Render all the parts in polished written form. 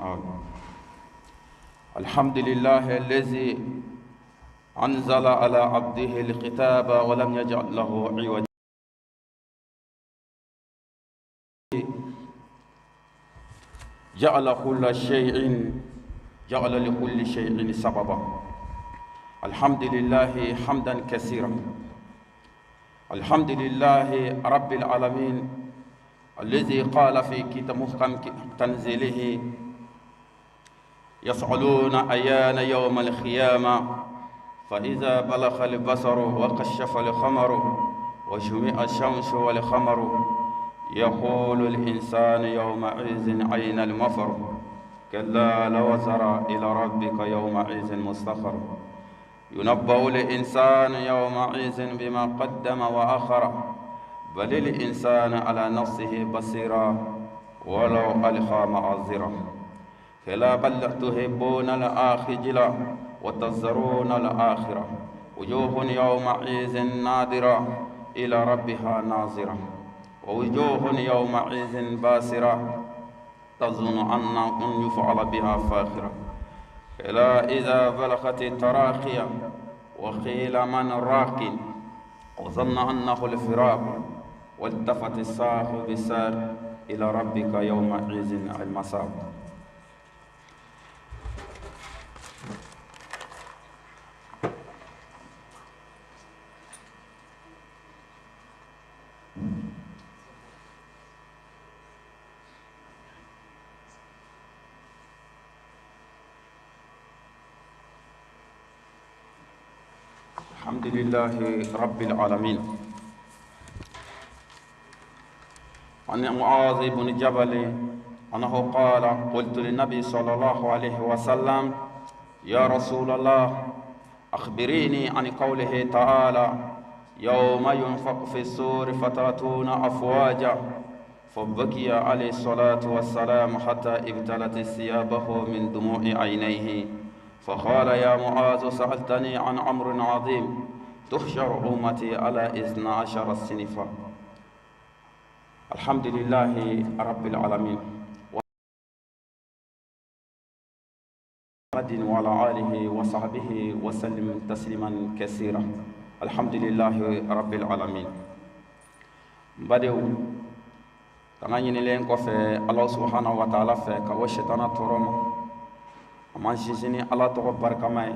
آمين. الحمد لله الذي أنزل على عبده الكتاب ولم يجعل له عوجا. جعل كل شيء جعل لكل شيء سببا. الحمد لله حمدا كثيرا. الحمد لله رب العالمين الذي قال في كتاب محكم تنزيله: يسألون أيان يوم القيامة فإذا بلغ البصر وكشف الخمر وجمع الشمس والقمر يقول الإنسان يومئذ أين المفر كلا لوزر إلى ربك يومئذ مستقر. ينبأ الإنسان يومئذ بما قدم وأخر بل الإنسان على نفسه بصيرا ولو ألقى معاذيره. كلا بل تحبون الآخجلة وتذرون الآخرة وجوه يومئذ نادرة إلى ربها ناظرة ووجوه يومئذ باسرة تظن أن يفعل بها فاخرة. كلا إذا بلغت التراقية وقيل من راق وظن أنه الفراق والتفت الساق بالساق إلى ربك يومئذ المساق. الحمد لله رب العالمين. عن معاذ بن جبل أنه قال: قلت للنبي صلى الله عليه وسلم: يا رسول الله، أخبريني عن قوله تعالى: يوم ينفق في الصور فتأتون أفواجا. فبكي عليه الصلاة والسلام حتى ابتلت ثيابه من دموع عينيه، فقال: يا معاذ، سألتني عن أمر عظيم تحشر أمتي على 12 صنفا. الحمد لله رب العالمين وعلى آله وصحبه وسلم تسليما كثيرا. الحمد لله رب العالمين. بدو tanga ɲinilen kɔfɛ Ala subhanahu wa ta'ala fɛ ka bɔ shetana tɔɔrɔ ma, a m'an sinsin ni Ala tɔgɔ barikama ye.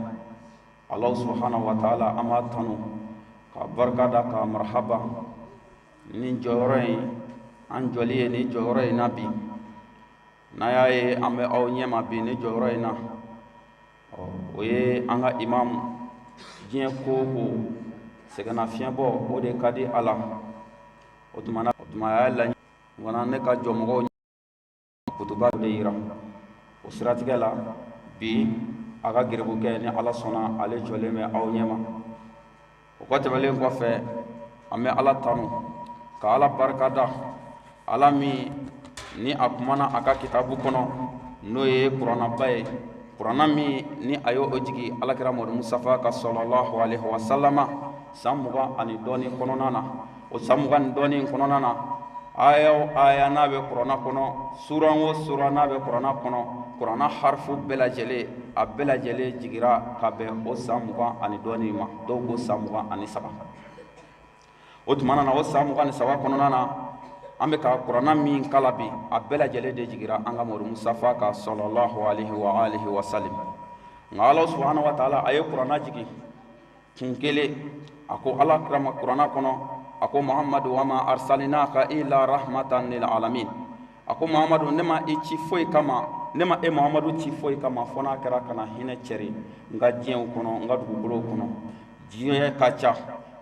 Ala subhanahu wa ta'ala, an b'a tanu ka barika da ka marhaba ni jɔyɔrɔ in, an jɔli ye ni jɔyɔrɔ in na bi. N'a y'a ye an bɛ aw ɲɛma bi ni jɔyɔrɔ in na, o ye an ka imam diɲɛ ko o ko sɛgɛnnafiɲɛbɔ o de ka di a la. O tuma na, o tuma a y'a laɲini wana ne ka jɔmɔgɔw kutuba de yira. O siratigɛ la bi a ka geribukɛ ni Ala sɔnna ale jɔlen bɛ aw ɲɛma. O kɔ tɛmɛlen kɔfɛ, an bɛ Ala tanu ka Ala barika da, Ala min ni a kumana a ka kitabu kɔnɔ, n'o ye kuranaba ye, kuranna min ni a y'o jigi Alakira Muhamadu Mustafa ka sallallahu alaihi wa sallama san 20 ani dɔɔni kɔnɔna na. O san 20 ni dɔɔni kɔnɔna na, aya o aya n'a bɛ kuranna kɔnɔ, suran o suran n'a bɛ kuranna kɔnɔ, kuranna harifu bɛɛ lajɛlen, a bɛɛ lajɛlen jigira ka bɛn o san 20 ani dɔɔni ma. Dɔw ko san 23. O tuma na, o san 23 kɔnɔna na, an bɛ ka kuranna min kala bi, a bɛɛ lajɛlen de jigira an ka Muhamadu Mustafa ka sallallahu alaihi wa alihi wa sallam. Nka Ala subhanahu wa ta'ala a ye kuranna jigin kun kelen. A ko Ala kira ma kuranna kɔnɔ, a ko Muhamadu: wa ma arsalinaka illa rahmatan lil alamin. A ko Muhamadu, ne ma i ci foyi kama, ne ma e Muhamadu ci foyi kama fo n'a kɛra ka na hinɛ cɛri n ka diɲɛw kɔnɔ, n ka dugukolow kɔnɔ. Diɲɛ ka ca,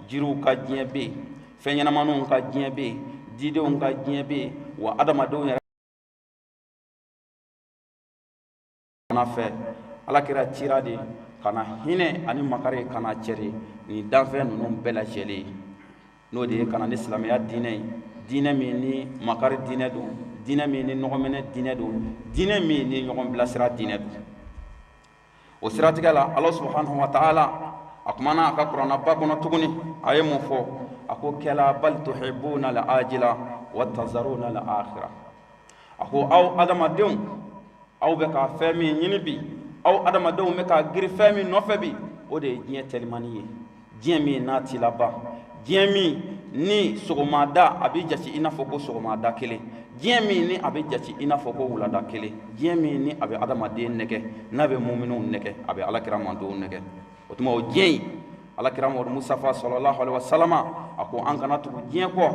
jiriw ka diɲɛ bɛ yen, fɛn ɲɛnamaninw ka diɲɛ bɛ yen, didenw ka diɲɛ bɛ yen, wa adamadenw yɛrɛ fana fɛ Ala kira cira de ka na hinɛ ani makari ka na cɛri nin danfɛn ninnu bɛɛ lajɛlen ye. N'o de ye ka na ni silamɛya diinɛ ye, diinɛ min ni makari diinɛ don, diinɛ min ni ɲɔgɔnminɛ diinɛ don, diinɛ min ni ɲɔgɔn bilasira diinɛ don. O siratigɛ la, Ala subhanahu wa ta'ala a kumana a ka kuranaba kɔnɔ tuguni, a ye mun fɔ? A ko: kɛla bal tuhibbuna al-ajila wa tazaruna al-akhirah. A ko aw adamadenw, Aw bɛ ka fɛn min ɲini bi, aw adamadenw bɛ ka girin fɛn min nɔfɛ bi, o de ye diɲɛ telimani ye, diɲɛ min n'a ti laban, diɲɛ min ni sɔgɔmada a bɛ jate i n'a fɔ ko sɔgɔmada kelen, diɲɛ min ni a bɛ jate i n'a fɔ ko wulada kelen, diɲɛ min ni a bɛ adamaden nɛgɛ, n'a bɛ muminw nɛgɛ, a bɛ alakira mantonw nɛgɛ. O tuma o diɲɛ in, alakira Muhamadu Mustafa sallallahu alaihi wasallam a ko an kana tugu diɲɛ kɔ,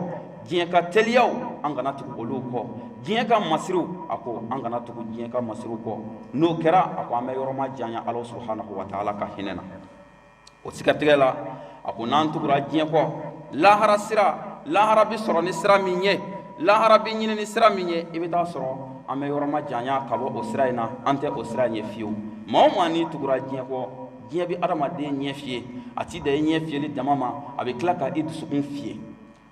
diɲɛ ka teliyaw an kana tugu olu kɔ, diɲɛ ka masiriw a ko an kana tugu diɲɛ ka masiriw kɔ. N'o kɛra, a ko an bɛ yɔrɔ ma janya Ala subhanahu wa ta'ala ka hinɛ na. O sikatigɛ la, a ko n'an tugura diɲɛ kɔ, lahara sira, lahara bɛ sɔrɔ ni sira min ye, lahara bɛ ɲini ni sira min ye, i bɛ taa sɔrɔ an bɛ yɔrɔ ma janya ka bɔ o sira in na, an tɛ o sira in ye fiyewu. Maa o maa n'i tugura diɲɛ kɔ, diɲɛ bɛ adamaden ɲɛ fiyɛ, a ti dan i ɲɛ fiyɛli dama ma, a bɛ tila ka i dusukun fiyɛ.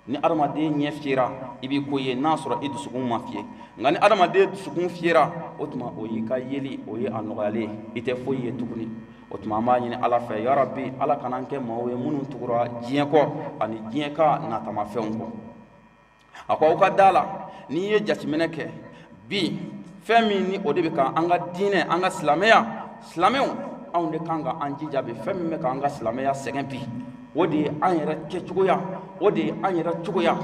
Ni adamaden ɲɛ fiyɛra, i b'i ko ye n'a sɔrɔ i dusukun ma fiyɛ. Nka ni adamaden dusukun fiyɛra, o tuma o y'i ka yeli, o ye a nɔgɔyalen, i tɛ foyi ye tuguni. O tuma an b'a ɲini Ala fɛ, ya Rabbi, Ala kana an kɛ maaw ye minnu tugura diɲɛ kɔ ani diɲɛ ka natamafɛnw kɔ. A ko aw ka da la, n'i ye jateminɛ kɛ bi, fɛn min ni o de bɛ ka an ka diinɛ, an ka silamɛya, silamɛw anw de kan ka an jija bi, fɛn min bɛ ka an ka silamɛya sɛgɛn bi, o de ye an yɛrɛ kɛcogoya, o de ye an yɛrɛ cogoya.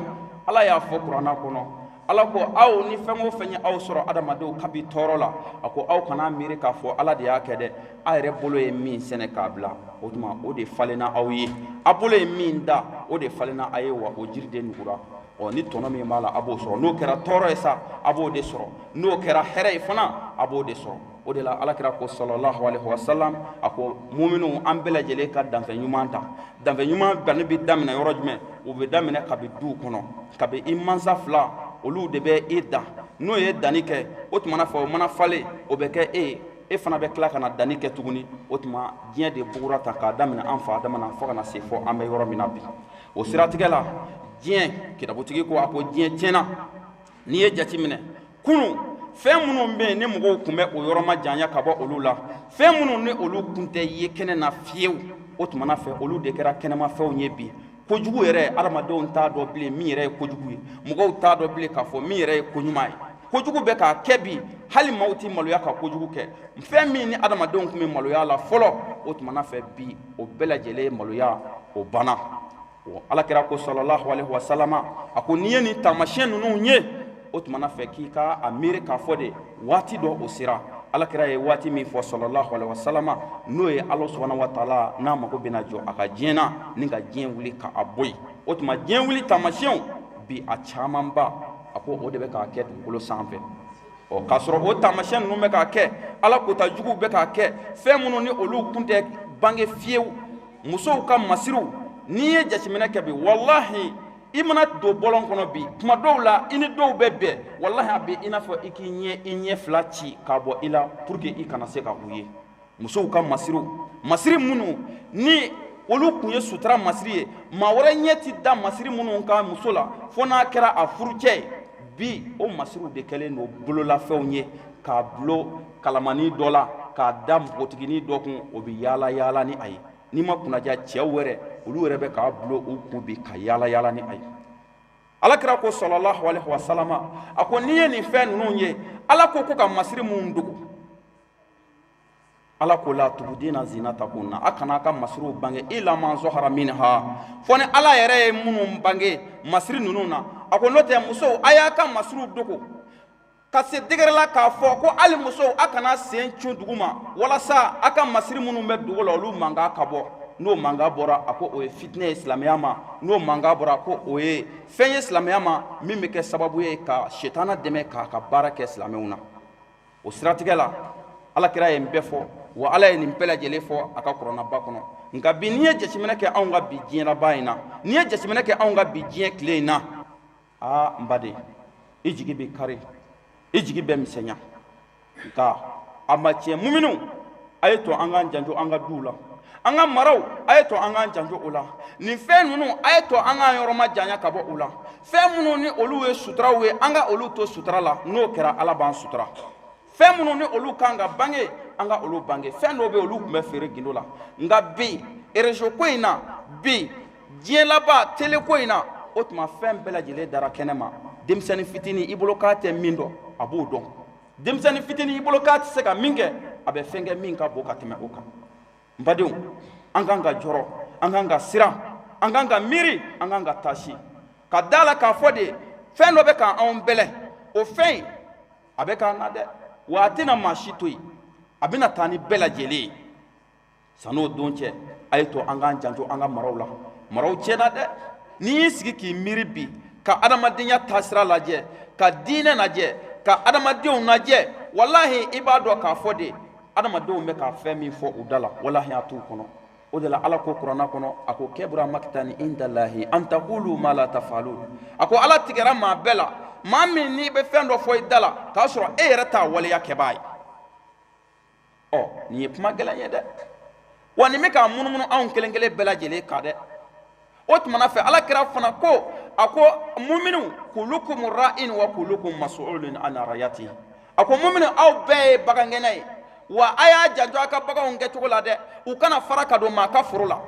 Ala y'a fɔ kuranna kɔnɔ, Ala ko aw ni fɛn o fɛn ye aw sɔrɔ adamadenw kabi tɔɔrɔ la, a ko aw kana miiri k'a fɔ Ala de y'a kɛ dɛ, a yɛrɛ bolo ye min sɛnɛ k'a bila, o tuma o de falenna aw ye, a bolo ye min da, o de falenna a ye, wa o jiri de nugura. Ɔ ni tɔnɔ min b'a la, a b'o sɔrɔ. N'o kɛra tɔɔrɔ ye sa, a b'o de sɔrɔ. N'o kɛra hɛrɛ ye fana, a b'o de sɔrɔ. O de la alakira ko sallallahu alaihi wasallam, a ko muminw an bɛɛ lajɛlen ka danfɛn ɲuman ta. Danfɛn ɲuman banni bɛ daminɛ yɔrɔ jumɛn? O bɛ daminɛ kabi duw kɔnɔ, kabi i mansa fila, olu de bɛ i dan. N'o ye danni kɛ, o tuma na fɛ o mana falen, o bɛ kɛ e ye, e fana bɛ tila ka na danni kɛ tuguni. O tuma diɲɛ de bugura ta k'a daminɛ an fa Adama na fo ka na se fo an bɛ yɔrɔ min na bi. O siratigɛ la, diɲɛ kitabutigi ko a ko diɲɛ tiɲɛna. N'i ye jate minɛ kunun, fɛn minnu bɛ yen ni mɔgɔw tun bɛ o yɔrɔ ma janya ka bɔ olu la, fɛn minnu ni olu tun tɛ ye kɛnɛ na fiyewu, o tuma na fɛ olu de kɛra kɛnɛmafɛnw ye bi. Kojugu yɛrɛ adamadenw t'a dɔn bilen min yɛrɛ ye kojugu ye, mɔgɔw t'a dɔn bilen k'a fɔ min yɛrɛ ye koɲuman ye. Kojugu bɛ k'a kɛ bi, hali maaw tɛ maloya ka kojugu kɛ. Fɛn min ni adamadenw tun bɛ maloya la fɔlɔ, o tuma na fɛ bi o bɛɛ lajɛlen maloya o banna. Ala kira ko sallallahu alaihi wasallam, a ko n'i ye nin taamasiyɛn ninnu ye, o tuma na fɛ k'i ka a miiri k'a fɔ de waati dɔ o sera. Ala kira ye waati min fɔ sallallahu alaihi wasallam, n'o ye Ala subhanahu wa ta'ala n'a mago bɛna jɔ a ka diɲɛ na ni ka diɲɛ wuli ka a bɔ yen. O tuma diɲɛ wuli taamasiyɛnw bi a camanba, a ko o de bɛ k'a kɛ dugukolo sanfɛ. Ɔ k'a sɔrɔ o taamasiyɛn ninnu bɛ k'a kɛ, Ala kota juguw bɛ k'a kɛ, fɛn minnu ni olu kun tɛ bange fiyewu, musow ka masiriw. N'i ye jateminɛ kɛ bi, walahi i mana don bɔlɔn kɔnɔ bi, tuma dɔw la i ni dɔw bɛ bɛn, walahi a bɛ i n'a fɔ i k'i ɲɛ i ɲɛ fila ci k'a bɔ i la pour que i kana se ka u ye. Musow ka masiriw, masiri minnu ni olu kun ye sutura masiri ye, maa wɛrɛ ɲɛ ti da masiri minnu kan muso la fo n'a kɛra a furucɛ ye, bi o masiriw de kɛlen don bololafɛnw ye, k'a bulon kalamani dɔ la, k'a da npogotiginin dɔ kun, o bɛ yaala yaala ni a ye. N'i ma kunnaja, cɛw yɛrɛ olu yɛrɛ bɛ k'a bulon u kun bi ka yaala yaala ni a ye. Ala kira ko sallallahu alaihi wasallam, a ko n'i ye nin fɛn ninnu ye, Ala ko ko ka masiri minnu dogo, Ala ko la tubudina zinatakunna, a kana a ka masiriw bange illa ma zahara minha, fo ni Ala yɛrɛ ye minnu bange masiri ninnu na. A ko n'o tɛ musow, a y'a ka masiriw dogo ka se degré la k'a fɔ ko hali musow a kana sen cun dugu ma walasa a ka masiri minnu bɛ dogo la olu mankan ka bɔ. N'o mankan bɔra, a ko o ye fitinɛ ye silamɛya ma. N'o mankan bɔra, a ko o ye fɛn ye silamɛya ma min bɛ kɛ sababu ye ka setana dɛmɛ k'a ka baara kɛ silamɛw na. O siratigɛ la, Ala kira ye nin bɛɛ fɔ, wa Ala ye nin bɛɛ lajɛlen fɔ a ka kuranaba kɔnɔ. Nka bi n'i ye jateminɛ kɛ anw ka bi diɲɛ laban in na, n'i ye jateminɛ kɛ anw ka bi diɲɛ tile in na, aa n baden, i jigi bɛ kari, i jigi bɛ misɛnya. Nka a ma tiɲɛ, muminw a ye to an k'an janto an ka duw la, an ka maraw a ye to an k'an janto o la, nin fɛn ninnu a ye to an k'an yɔrɔ ma janya ka bɔ o la. Fɛn minnu ni olu ye suturaw ye, an ka olu to sutura la, n'o kɛra Ala b'an sutura. Fɛn minnu ni olu kan ka bange, an ka olu bange. Fɛn dɔw bɛ yen, olu tun bɛ feere gindo la, nka bi réseau ko in na, bi diɲɛ laban télé ko in na, o tuma fɛn bɛɛ lajɛlen dara kɛnɛ ma. Denmisɛnnin fitinin i bolo k'a tɛ min dɔn, a b'o dɔn. Denmisɛnnin fitinin i bolo k'a tɛ se ka min kɛ, a bɛ fɛn kɛ min ka bon ka tɛmɛ o kan. N badenw, an kan ka jɔrɔ, an kan ka siran, an kan ka miiri, an kan ka taasi ka da la k'a fɔ de fɛn dɔ bɛ k'anw bɛlɛ. O fɛn in a bɛ k'an na dɛ, wa a tɛna maa si to yen, a bɛna taa ni bɛɛ lajɛlen ye. San'o don cɛ, a ye to an k'an janto an ka maraw la. Maraw tiɲɛna dɛ. N'i y'i sigi k'i miiri bi ka adamadenya taasira lajɛ, ka diinɛ lajɛ, ka adamadenw lajɛ, walahi i b'a dɔn k'a fɔ de adamadenw bɛ ka fɛn min fɔ u da la, walahi a t'u kɔnɔ. O de la Ala ko kuranna kɔnɔ, a ko kɛbura makitani indalahi an takulu ma la tafalun. A ko Ala tigɛra maa bɛɛ la, maa min n'i bɛ fɛn dɔ fɔ i da la k'a sɔrɔ e yɛrɛ t'a waleya kɛbaa ye. Ɔ, nin ye kuma gɛlɛn ye dɛ, wa nin bɛ k'a munumunu anw kelen kelen bɛɛ lajɛlen kan dɛ. O tumana fɛ Ala kira fana ko, a ko muminu kulukum ra'in wa kulukum mas'ulun an ra'yatihi. A ko muminu, aw bɛɛ ye bagangɛnna ye, wa a y'a janto a ka baganw kɛcogo la dɛ, u kana fara ka don maa ka foro la.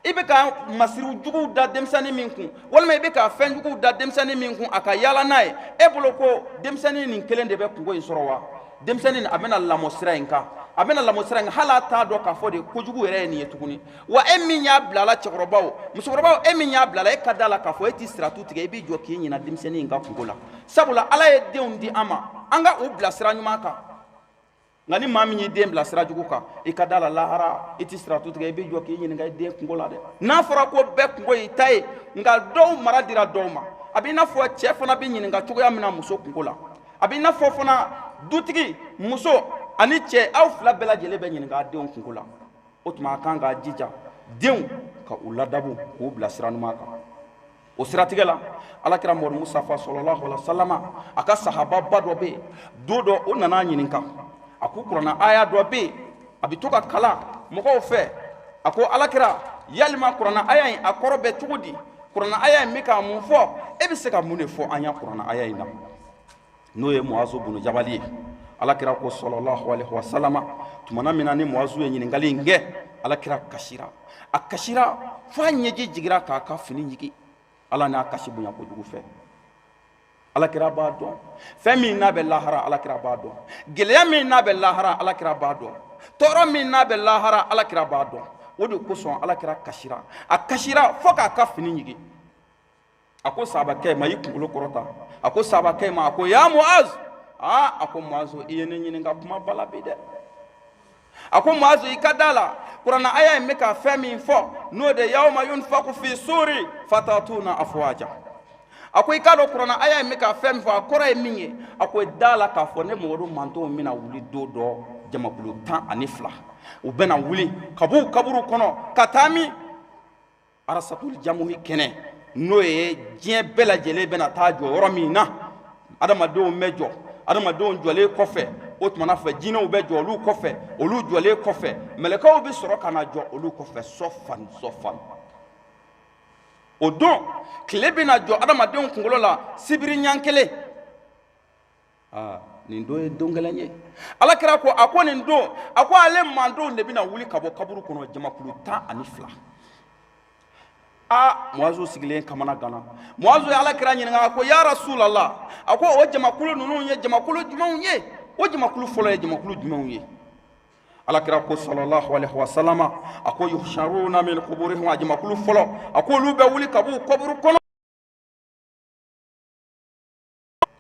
I bɛ ka masiriw juguw da denmisɛnnin min kun, walima i bɛ ka fɛn juguw da denmisɛnnin min kun a ka yaala n'a ye, e bolo ko denmisɛnnin nin kelen de bɛ kungo in sɔrɔ wa? Denmisɛnnin a bɛna lamɔ sira in kan, a bɛna lamɔ sira in kan, hali a t'a dɔn k'a fɔ de kojugu yɛrɛ ye nin ye tuguni. Wa e min y'a bila la, cɛkɔrɔbaw, musokɔrɔbaw, e min y'a bila la, e ka da la k'a fɔ e t'i siratu tigɛ, i b'i jɔ k'i ɲina denmisɛnnin in ka kungo la. Sabula Ala ye denw di an ma, an ka u bila sira ɲuman kan. Nka ni maa min y'i den bila sira jugu kan, i ka da la lahara i t'i siratu tigɛ, i b'i jɔ k'i ɲininka i den kungo la dɛ. N'a fɔra ko bɛɛ kungo y'i ta ye, nka dɔw mara dira dɔw ma. A b'i n'a fɔ cɛ fana bɛ ɲininka cogoya min na muso kungo la, a b'i n'a fɔ fana dutigi muso ani cɛ, aw fila bɛɛ lajɛlen bɛ ɲininka denw kungo la. O tuma a kan k'a jija denw ka u ladabu, k'u bila sira ɲuman kan. O siratigɛ la, Alakira Mamadu Mustafa sallallahu alaihi wasallam, a ka sahababa dɔ bɛ yen, don dɔ o nana ɲininka, a ko kuranna aya dɔ bɛ yen, a bɛ to ka kalan mɔgɔw fɛ. A ko Alakira, yalima kuranna aya in a kɔrɔ bɛ cogo di? Kuranna aya in bɛ ka mun fɔ? E bɛ se ka mun de fɔ an ye kuranna aya in na? N'o ye Muazu bunu Jabali ye. Alakira ko sallallahu alaihi wasallam, tumana min na ni Muazu ye ɲininkali in kɛ, Alakira kasira, a kasira fo a ɲɛji jigira k'a ka fini ɲigin. Ala n'a kasi bonya kojugu fɛ. Alakira b'a dɔn fɛn min n'a bɛ lahara, Alakira b'a dɔn gɛlɛya min n'a bɛ lahara, Alakira b'a dɔn tɔɔrɔ min n'a bɛ lahara, Alakira b'a dɔn. O de kosɔn Alakira kasira, a kasira fo k'a ka fini ɲigin. A ko sahabakɛ ma, y'i kunkolo kɔrɔta, a ko sahabakɛ ma, a ko ya Muaz, aa, a ko Muaz, i ye ne ɲininka kuma ba la bi dɛ. A ko Muaz, i ka da la kuranna aya in bɛ ka fɛn min fɔ, n'o de yawma yunfaku fi suri fatatuna afwaja. A ko i k'a dɔn kuranna aya in bɛ ka fɛn min fɔ, a kɔrɔ ye min ye. A ko da la k'a fɔ ne Mamadu mantonw bɛna wuli don dɔ, jamakulu 12, u bɛna wuli ka b'u kaburu kɔnɔ ka taa min arasatul jamuhi kɛnɛ, n'o ye diɲɛ bɛɛ lajɛlen bɛna taa jɔ yɔrɔ min na. Adamadenw bɛ jɔ, adamadenw jɔlen kɔfɛ, o tumana fɛ jinɛw bɛ jɔ olu kɔfɛ, olu jɔlen kɔfɛ mɛlɛkɛw bɛ sɔrɔ ka na jɔ olu kɔfɛ, sɔfan sɔfan. O don tile bɛna jɔ adamadenw kunkolo la sibiri ɲan kelen. Aa, nin don ye don gɛlɛn ye. Ala kira ko, a ko nin don, a ko ale mantonw de bɛna wuli ka bɔ kaburu kɔnɔ, jamakulu 12. Aa, Muazu sigilen kamana ganna. Muazu ye Ala kira ɲininka, a ko ya Rasulallah, a ko o jamakulu ninnu ye jamakulu jumɛnw ye? O jamakulu fɔlɔ ye jamakulu jumɛnw ye? Ala kira ko sallallahu alaihi wasallam, a ko yuhsharuna min kuburihim, a jamakulu fɔlɔ, a ko olu bɛ wuli ka b'u kaburu kɔnɔ,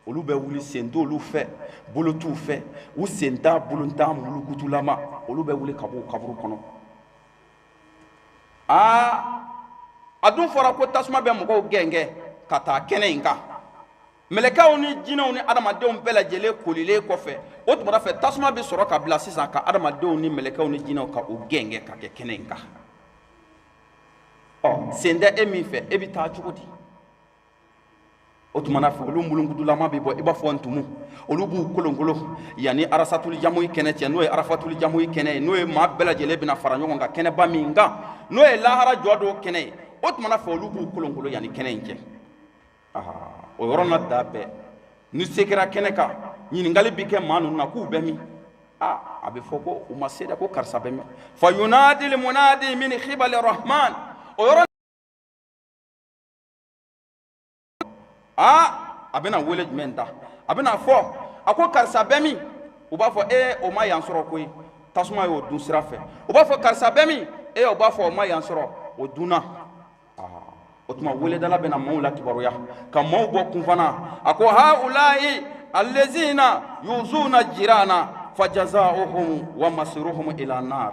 olu bɛ wuli sen t'olu fɛ, bolo t'u fɛ, u sen t'a bolo t'a mulukutulama, olu bɛ wuli ka b'u kaburu kɔnɔ. Aa, a dun fɔra ko tasuma bɛ mɔgɔw gɛngɛ ka taa kɛnɛ in kan, mɛlɛkɛw ni jinɛw ni adamadenw bɛɛ lajɛlen kolilen kɔfɛ, o tumana fɛ tasuma bɛ sɔrɔ ka bila sisan ka adamadenw ni mɛlɛkɛw ni jinɛw ka u gɛngɛ ka kɛ kɛnɛ in kan. Ɔ, sen tɛ e min fɛ, e bɛ taa cogo di? O tumana fɛ olu mulunkudulama bɛ bɔ i b'a fɔ ntumu, olu b'u kolonkolo yanni arasatul jamuyi kɛnɛ cɛ, n'o ye arafatul jamuyi kɛnɛ ye, n'o ye maa bɛɛ lajɛlen bɛna fara ɲɔgɔn kan kɛnɛba min kan, n'o ye lahara jɔ don kɛnɛ ye. O tumana fɛ olu b'u kolonkolo yanni kɛnɛ in cɛ. O yɔrɔ na da bɛɛ ni se kɛra kɛnɛ kan, ɲininkali bɛ kɛ maa ninnu na k'u bɛ min? A bɛ fɔ ko u ma se dɛ, ko karisa bɛ min? Fa yunadil munadi min khibali rahman. O yɔrɔ a bɛna wele jumɛn ta? A bɛna fɔ, A ko karisa bɛ min? U b'a fɔ ee, o ma yan sɔrɔ koyi, tasuma y'o dun sira fɛ. U b'a fɔ karisa bɛ min? Ee, o b'a fɔ o ma yan sɔrɔ, o dunna. O tuma weledala bɛna maaw la kibaruya ka maaw bɔ kunfana. A ko haulayi allazina yuzuna jirana fajazauhum wa masiruhum ila nar.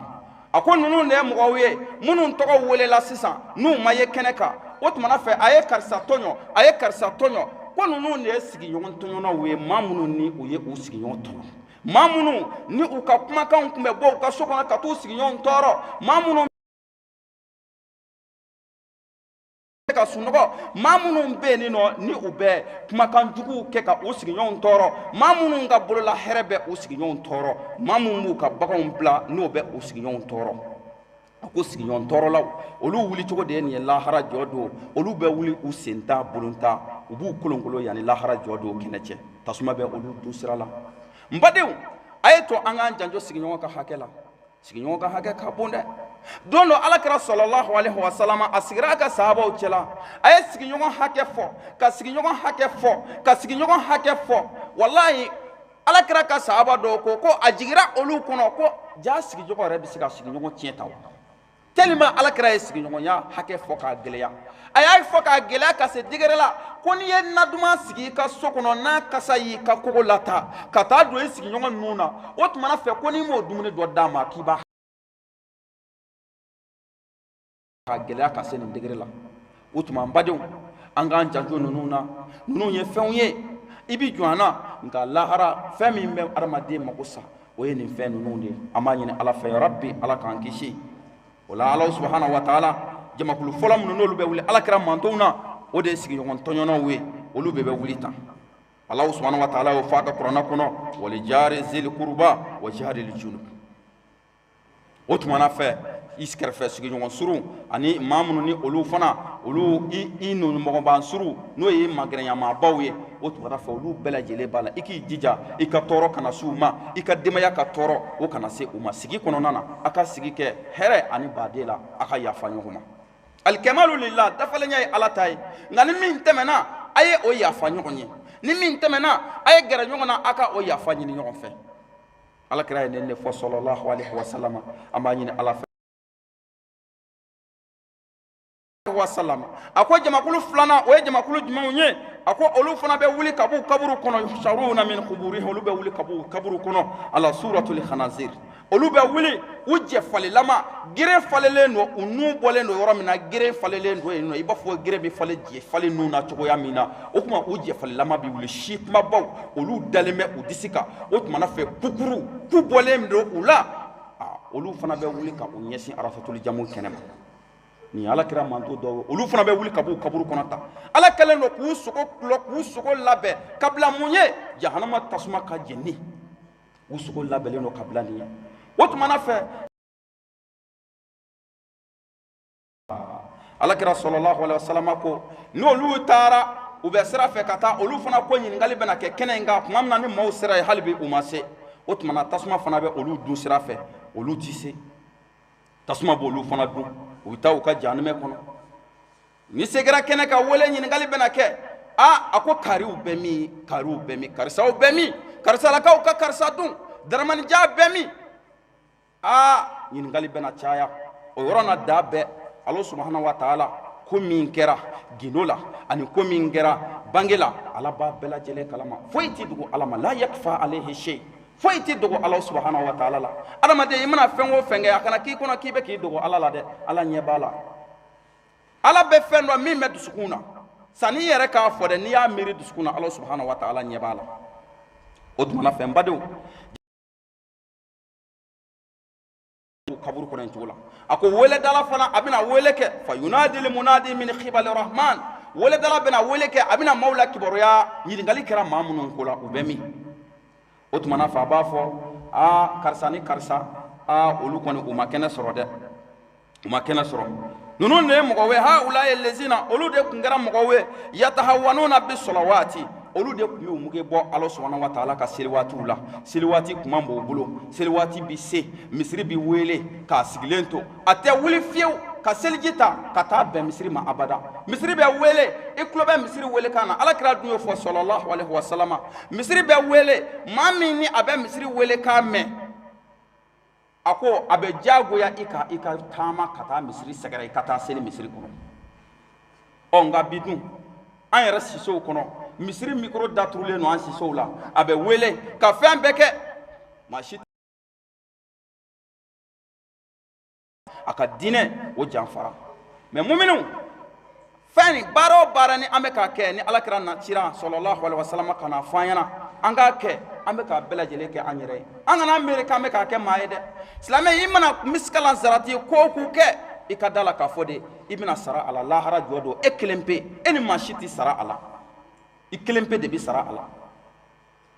A ko ninnu de ye mɔgɔw ye minnu tɔgɔ welela sisan, n'u ma ye kɛnɛ kan. O tumana fɛ, a ye karisa tɔɲɔ, a ye karisa tɔɲɔ. Ko ninnu de ye sigiɲɔgɔn tɔɲɔnaw ye, maa minnu ni u ye u sigiɲɔgɔn tɔɲɔ, maa minnu ni u ka kumakanw tun bɛ bɔ u ka so kɔnɔ ka t'u sigiɲɔgɔnw tɔɔrɔ, maa minnu ka sunɔgɔ, maa minnu bɛ yen nɔ ni u bɛ kumakan juguw kɛ ka u sigiɲɔgɔnw tɔɔrɔ, maa minnu ka bolola hɛrɛ bɛ u sigiɲɔgɔnw tɔɔrɔ, maa minnu b'u ka baganw bila n'o bɛ u sigiɲɔgɔnw tɔɔrɔ. A ko sigiɲɔgɔn tɔɔrɔlaw, olu wuli cogo de ye nin ye lahara jɔ don. Olu bɛ wuli u sen t'a bolon ta, u b'u kolonkolon yanni lahara jɔ don kɛnɛ cɛ, tasuma bɛ olu dun sira la. N badenw, a ye to an k'an janto sigiɲɔgɔn ka hakɛ la. Sigiɲɔgɔn ka hakɛ ka bon dɛ. Don dɔ, ala kira sɔlɔlahu alaihi wa sallam, a sigira a ka sahabaw cɛla, a ye sigiɲɔgɔn hakɛ fɔ, ka sigiɲɔgɔn hakɛ fɔ, ka sigiɲɔgɔn hakɛ fɔ. Walahi, ala kira ka sahaba dɔw ko ko a jigira olu kɔnɔ ko ja sigiɲɔgɔn yɛrɛ bɛ se ka sigiɲɔgɔn tiɲɛ ta wa, tellement ala kira ye sigiɲɔgɔnya hakɛ fɔ k'a gɛlɛya. A y'a fɔ k'a gɛlɛya ka se degré la ko n'i ye na duman sigi i ka so kɔnɔ, n'a kasa y'i ka kogo lata ka taa don i sigiɲɔgɔn ninnu na, o tumana fɛ ko n'i m'o dumuni dɔ d'a ma, k'i b'a k'a gɛlɛya ka se nin degré la. O tuma n badenw, an k'an janto ninnu na. Ninnu ye fɛnw ye i bi jɔn na, nka lahara fɛn min bɛ adamaden mako sa, o ye nin fɛn ninnu de ye. An b'a ɲini ala fɛ, rabbi, ala k'an kisi o la. Ala subahana wa taala, jamakulu fɔlɔ minnu n'olu bɛ wuli ala kira mantonw na, o de ye sigiɲɔgɔn tɔɲɔnaw ye. Olu bɛɛ bɛ wuli tan. Ala subahana wa taala y'o fɔ a ka kuranɛ kɔnɔ: wali jari zili kuruba wa jari junub. O tumana fɛ, i kɛrɛfɛ sigiɲɔgɔn surun ani maa minnu ni olu fana, olu i nɔnmɔgɔban surun, n'o ye magɛrɛɲamaabaw ye, o tumana fɛ, olu bɛɛ lajɛlen b'a la. I k'i jija i ka tɔɔrɔ kana se u ma, i ka denbaya ka tɔɔrɔ o kana se u ma. Sigi kɔnɔna na, a ka sigi kɛ hɛrɛ ani baden la, a ka yafa ɲɔgɔn ma. Alikamalu lillah, dafalenya ye ala ta ye. Nka ni min tɛmɛna, a ye o yafa ɲɔgɔn ye. Ni min tɛmɛna, a ye gɛrɛ ɲɔgɔn na, a ka o yafa ɲini ɲɔgɔn fɛ. Ala kira ye nin de fɔ sɔlɔlahu alaihi wa sallam. An b'a ɲini ala fɛ wa sallam. A ko jamakulu filanan, o ye jamakulu jumɛnw ye? A ko olu fana bɛ wuli ka b'u kaburu kɔnɔ, yuhsharuna min kuburihim, olu bɛ wuli ka b'u kaburu kɔnɔ, ala suratul khanazir. Olu bɛ wuli u jɛ falelama, gere falelen don, u nun bɔlen don yɔrɔ min na, gere falelen don yen nɔ, i b'a fɔ gere bɛ falen jɛ falen nun na cogoya min na. O tuma u jɛ falelama bɛ wuli, si kumabaw olu dalen bɛ u disi kan. O tuma na fɛ, kukuru ku bɔlen don u la. Olu fana bɛ wuli ka u ɲɛsin arafatuli jamu kɛnɛ ma. Nin ala kira manto dɔw ye, olu fana bɛ wuli ka b'u kaburu kɔnɔ ta. Ala kɛlen don k'u sogo kulɔ, k'u sogo labɛn ka bila mun ye? Jahanama tasuma ka jeni. U sogo labɛnlen don ka bila nin ye. O tuma na fɛ, ala kira sɔlɔlahu alaihi wasallam ko n'olu taara, u bɛ sira fɛ ka taa, olu fana ko ɲininkali bɛna kɛ kɛnɛ in kan tuma min na, ni maaw sera yen, hali bi u ma se, o tuma na tasuma fana bɛ olu dun sira fɛ. Olu ti se, tasuma b'olu fana dun, u bɛ taa u ka jahanamɛ kɔnɔ. Ni se kɛra kɛnɛ ka wele, ɲininkali bɛna kɛ. A ko kariw bɛ min? Kariw bɛ min? Karisaw bɛ min? Karisalakaw ka karisa dun, daramanija bɛ min? Ɲininkali bɛna caya o yɔrɔ na. Da bɛɛ ala subahana wa taala, ko min kɛra gindo la ani ko min kɛra bange la, ala b'a bɛɛ lajɛlen kalama. Foyi tɛ dogo ala ma. La yakfa alayhi shay, foyi tɛ dogo ala subahana wa taala la. Adamaden, i mana fɛn o fɛn kɛ, a kana k'i kɔnɔ k'i bɛ k'i dogo ala la dɛ. Ala ɲɛ b'a la. Ala bɛ fɛn dɔn min bɛ dusukun na sanni i yɛrɛ k'a fɔ dɛ. N'i y'a miiri dusukun na, ala subahana wa taala ɲɛ b'a la. O tuma na fɛn badenw kaburu kɔnɔ yen cogo la, a ko weledala fana, a bɛna wele kɛ: fa yunadil munadi min qibali rahman. Weledala bɛna wele kɛ, a bɛna maaw la kibaruya ɲininkali kɛra maa minnu ko la, u bɛ min? O tuma na fɛ, a b'a fɔ: aa, karisa ni karisa, aa, olu kɔni u ma kɛnɛ sɔrɔ dɛ, u ma kɛnɛ sɔrɔ. Ninnu de ye mɔgɔw ye, ha ulaye lezina, olu de tun kɛra mɔgɔw ye, yatahawanuna bi sɔlɔwaati. olu de tun bɛ u muge bɔ Ala subahana wa taala ka seli waatiw la. Seli waati kuma b'o bolo, seli waati bi se, misiri bi wele k'a sigilen to, a tɛ wuli fiyewu ka seliji ta ka taa bɛn misiri ma abada. Misiri bɛ wele, i tulo bɛ misiri wele kan na, Ala kira dun y'o fɔ sallallahu alaihi wa sallam. Misiri bɛ wele, maa min ni a bɛ misiri wele kan mɛn, a ko a bɛ diyagoya i kan i ka taama ka taa misiri sɛgɛrɛ, i ka taa seli misiri kɔnɔ. Ɔ nka bi dun an yɛrɛ sisow kɔnɔ, misiri mikoro datugulen don an sisow la, a bɛ wele ka fɛn bɛɛ kɛ, maa si a ka diinɛ o janfara. Mɛ muminw, fɛn ni baara o baara ni an bɛ k'a kɛ ni Ala kira na cira sallallahu alaihi wasallam ka na fɔ an ɲɛna an k'a kɛ, an bɛ k'a bɛɛ lajɛlen kɛ an yɛrɛ ye. An kana miiri k'an bɛ k'a kɛ maa ye dɛ. Silamɛ, i mana misikalan zarati ko o ko kɛ, i ka da la k'a fɔ de i bɛna sara a la lahara jɔ don. E kelen pe, e ni maa si tɛ sara a la, i kelen pe de bɛ sara a la.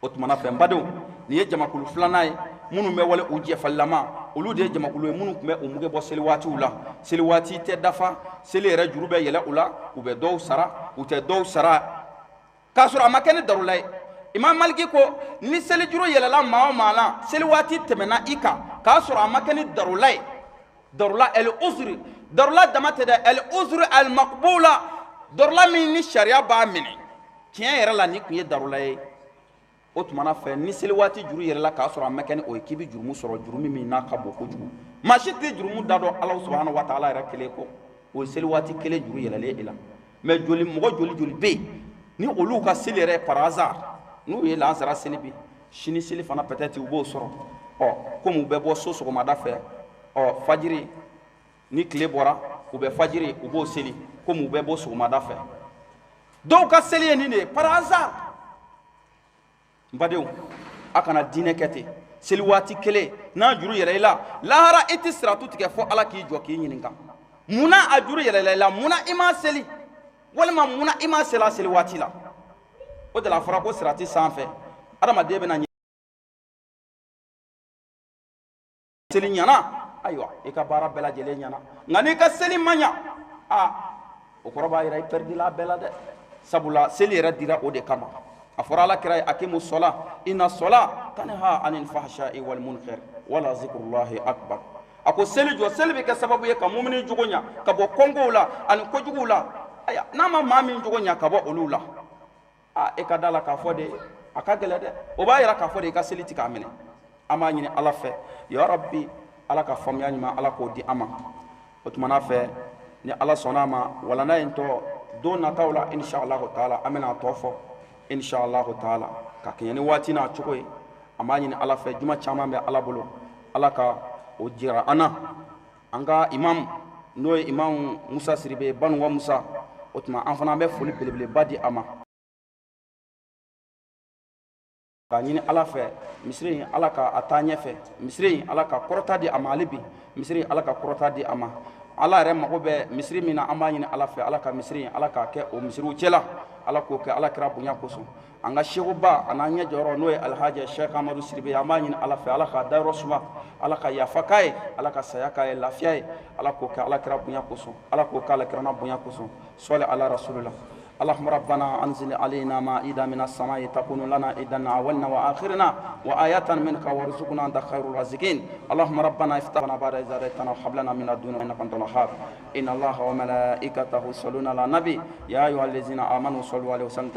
O tumana fɛ n badenw, nin ye jamakulu filanan ye minnu bɛ wale u jɛfalilama. Olu de ye jamakulu ye minnu tun bɛ u muge bɔ seli waatiw la. Seli waati tɛ dafa, seli yɛrɛ juru bɛ yɛlɛ u la, u bɛ dɔw sara, u tɛ dɔw sara, k'a sɔrɔ a ma kɛ ni darula ye. Imam Maliki ko ni seli juru yɛlɛla maa o maa la, seli waati tɛmɛna i kan k'a sɔrɔ a ma kɛ ni darula ye, darula el uzri, darula dama tɛ dɛ, el uzri al maqbula, darula min ni sariya b'a minɛ, tiɲɛ yɛrɛ la nin tun ye darula ye. O tumana fɛ ni seli waati juru yɛlɛla k'a sɔrɔ a ma kɛ ni o ye, k'i bɛ jurumu sɔrɔ, jurumu min n'a ka bon kojugu. Maa si tɛ jurumu da dɔn Ala subahana wa taala yɛrɛ kelen kɔ, o ye seli waati kelen juru yɛlɛlen e la. Mɛ joli mɔgɔ joli joli bɛ yen ni olu ka seli yɛrɛ par hasard, n'u ye lansara seli bi, sini seli fana peut-être u b'o sɔrɔ. Ɔ komi u bɛ bɔ so sɔgɔmada fɛ, ɔ fajiri ni tile bɔra u bɛ fajiri u b'o seli, komi u bɛ bɔ sɔgɔmada fɛ. Dɔw ka seli ye nin de ye par hasard. N badenw, a kana diinɛ kɛ ten. Seli waati kelen n'a juru yɛlɛ i la, lahara i tɛ siratu tigɛ fo Ala k'i jɔ k'i ɲininka, munna a juru yɛlɛla i la, munna i m'a seli, walima munna i m'a seli a seli waati la. O de la a fɔra ko sirati sanfɛ adamaden bɛna seli ɲana, ayiwa i ka baara bɛɛ lajɛlen ɲana. Nka n'i ka seli ma ɲa, a o kɔrɔ b'a yira i pɛridila a bɛɛ la dɛ. Sabula seli yɛrɛ dira o de kama. A fɔra Ala kira ye akimu sɔla inna sɔla tanha anil fahsha'i wal munkar wala zikrullahi akbar. A ko seli jɔ, seli bɛ kɛ sababu ye ka mumini jogo ɲa ka bɔ kɔngow la ani kojuguw la. Ayiwa n'a ma maa min jogo ɲa ka bɔ olu la, a e ka da la k'a fɔ de a ka gɛlɛn dɛ. O b'a yira k'a fɔ de i ka seli ti k'a minɛ. An b'a ɲini Ala fɛ, ya Rabbi, Ala ka faamuya ɲuman Ala k'o di an ma. O tumana fɛ ni Ala sɔnna a ma, walanda in tɔ don nataw la inshallah taala an bɛna a tɔ fɔ inshallah taala ka kɛɲɛ ni waati n'a cogo ye. An b'a ɲini Ala fɛ, juma caman bɛ Ala bolo, Ala ka o jira an na. An ka imam n'o ye imam Musa Siribe Banuwa Musa, o tuma an fana bɛ foli belebeleba di a ma k'a ɲini Ala fɛ misiri in Ala ka a taa ɲɛfɛ, misiri in Ala ka kɔrɔta di a ma hali bi, misiri in Ala ka kɔrɔta di a ma. Ala yɛrɛ mago bɛ misiri min na, an b'a ɲini Ala fɛ Ala ka misiri in Ala k'a kɛ o misiriw cɛla, Ala k'o kɛ Ala kira bonya kosɔn. An ka sekuba a n'an ɲɛ jɔyɔrɔ n'o ye Alhaji Sheikh Amadu Siribe, an b'a ɲini Ala fɛ Ala k'a dayɔrɔ suma, Ala ka yafa k'a ye, Ala ka saya k'a ye lafiya ye, Ala k'o kɛ Ala kira bonya kosɔn, Ala k'o kɛ Ala kira bonya kosɔn. Sɔli ala rasulillah. اللهم ربنا أنزل علينا مائدة من السماء تكون لنا إذا أولنا وآخرنا وآية منك وارزقنا أنت خير الرازقين. اللهم ربنا افتح لنا بعد إذ هديتنا وهب لنا من لدنك إنك أنت الوهاب. إن الله وملائكته يصلون على النبي يا أيها الذين آمنوا صلوا عليه وسلموا.